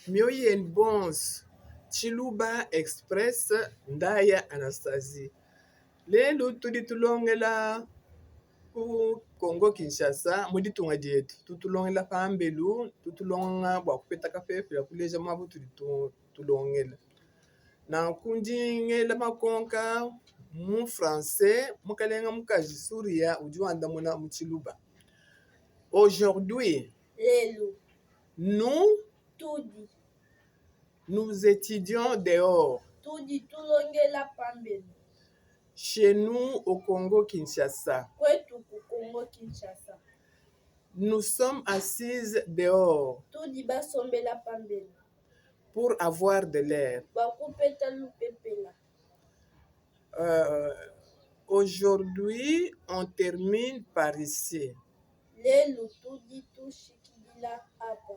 Mioyo yenu bonso, Tshiluba Express Ndaya Anastasie. Lelu tudi tulongela ku Congo Kinshasa mu ditunga dietu. Tudi tulongela pambelu, tudi tulonga bua kupeta kapepele kuleja muaba utudi tulongela. Nanku ndi ngela makonka mu français, mukalenga mukaji Souriya udi wandamuna mu tshiluba. Aujourd'hui, Lelu, nous, tudi. Nous etudions dehors. Tudi tulongela pambelu. Chez nous au Congo Kinshasa. Kuetu ku Congo Kinshasa. Nous sommes assises dehors. Tudi basombela pambelu. Pour avoir de l'air. Bua kupeta lupepela. Euh, aujourd'hui, on termine par ici. Lelu tudi tushikidila apa.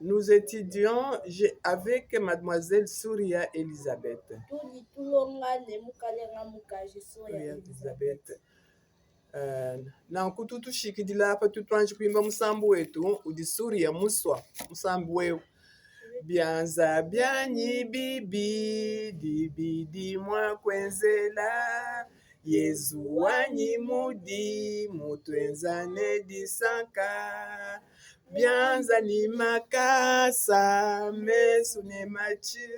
Nous étudions avec mademoiselle Souria Elisabeth. Tudi tulonga ne mukalenga mukaji Souria Elisabeth. Uh, nanku tutushikidila apa tutuanji kuimba musambu wetu udi Souria musua musambu wewu bianza bianyi bibidi bidi mua kuenzela Yezu wanyi mudi mutuenza ne disanka bianza ne makasa mesu ne matshi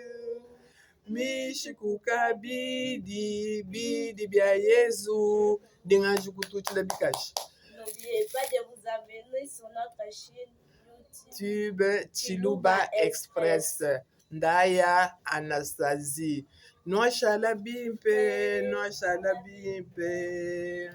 mishiku kabidi bidi bia Yezu ndinganji kututshila bikaji. N'oubliez pas de vous abonner sur notre chaîne YouTube Tshiluba Express. Ndaya Anastasie. Nwashala bimpe, nwashala bimpe.